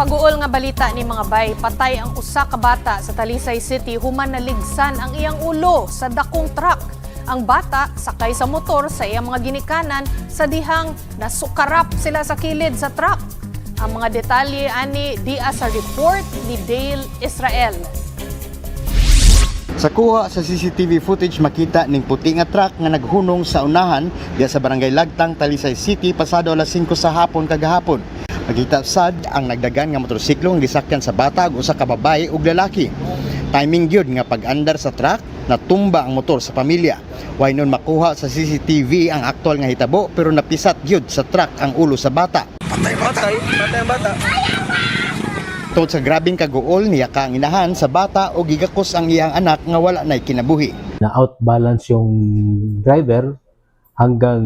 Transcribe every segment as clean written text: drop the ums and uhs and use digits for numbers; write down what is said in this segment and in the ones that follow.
Makapaguol nga balita ni mga bay, patay ang usa ka bata sa Talisay City human naligsan ang iyang ulo sa dakong truck. Ang bata sakay sa motor sa iyang mga ginikanan sa dihang nasukarap sila sa kilid sa truck. Ang mga detalye ani dia sa report ni Dale Israel. Sa kuha sa CCTV footage, makita ning puti nga truck nga naghunong sa unahan diya sa Barangay Lagtang, Talisay City pasado alas 5 sa hapon kagahapon. Makita sad ang nagdagan nga motorsiklo nga gisakyan sa bata ug usa ka babae ug lalaki. Timing gyud nga pag-andar sa truck, natumba ang motor sa pamilya. Way nun makuha sa CCTV ang aktual nga hitabo, pero napisat gyud sa truck ang ulo sa bata. Patay, patay ang bata. Tungod sa grabeng kaguol, niyaka ang inahan sa bata o gigakos ang iyang anak nga wala na'y kinabuhi. Na outbalance yung driver hanggang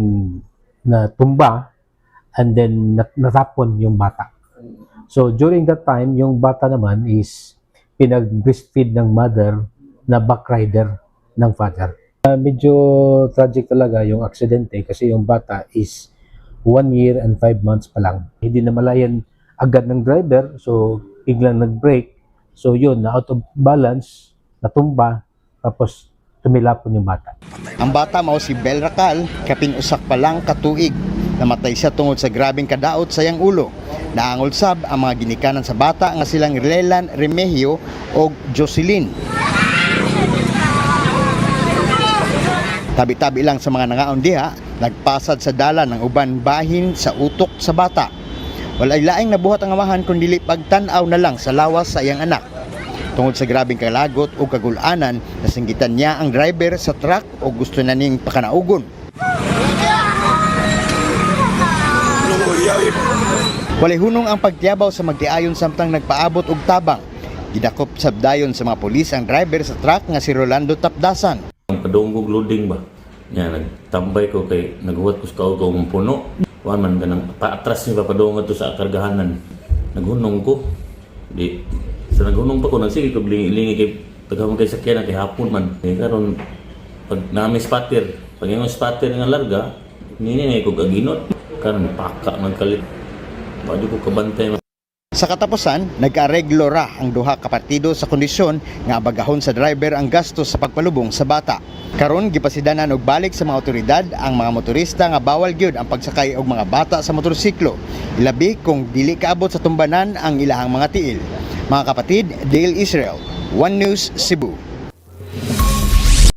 natumba and then natapon yung bata. So during that time, yung bata naman is pinag-breastfeed ng mother na backrider ng father. Medyo tragic talaga yung aksidente kasi yung bata is 1 year and 5 months pa lang. Hindi namalayan agad ng driver, so biglang nag-brake. So yun, na out of balance, natumba, tapos tumilapon yung bata. Ang bata mao si Bel Racal, kapin usak pa lang katuig. Namatay siya tungod sa grabeng kadaot sa iyang ulo. Naangol sab ang mga ginikanan sa bata nga silang Lelan Remegio og Jocelyn. Tabi-tabi lang sa mga nangaon diha, nagpasad sa dalan ng uban bahin sa utok sa bata. Walay laing nabuhat ang amahan kun dili pagtan-aw na lang sa lawas sa iyang anak. Tungod sa grabeng kalagot o kagulanan, nasinggitan niya ang driver sa truck o gusto na ning pakanaugon. Walay hunong ang pagtiyabaw sa magtiayon samtang nagpaabot og tabang. Gidakop sabdayon sa mga pulis ang driver sa truck nga si Rolando Tapdasan. Ang padungog loading ba? Nya nagtambay ko kay naghuwat ko sa kaog kong puno. Wa man ganang paatras ni papadungog to sa kargahanan. Naghunong ko. Di sa naghunong pa ko, nagsige ko lingi kay daghan man kay sakyanan kay hapon man. Kay karon pag nami spotter, pag yung spotter nga larga, nini na ko aginot. Karon paka man kalit. Wa ko kabantay. Sa katapusan, nag-areglo ra ang duha ka partido sa kondisyon nga abagahon sa driver ang gastos sa pagpalubong sa bata. Karon gipasidanan og balik sa mga otoridad ang mga motorista nga bawal gyud ang pagsakay og mga bata sa motorsiklo, ilabi kung dili kaabot sa tumbanan ang ilahang mga tiil. Mga kapatid, Dale Israel, One News, Cebu.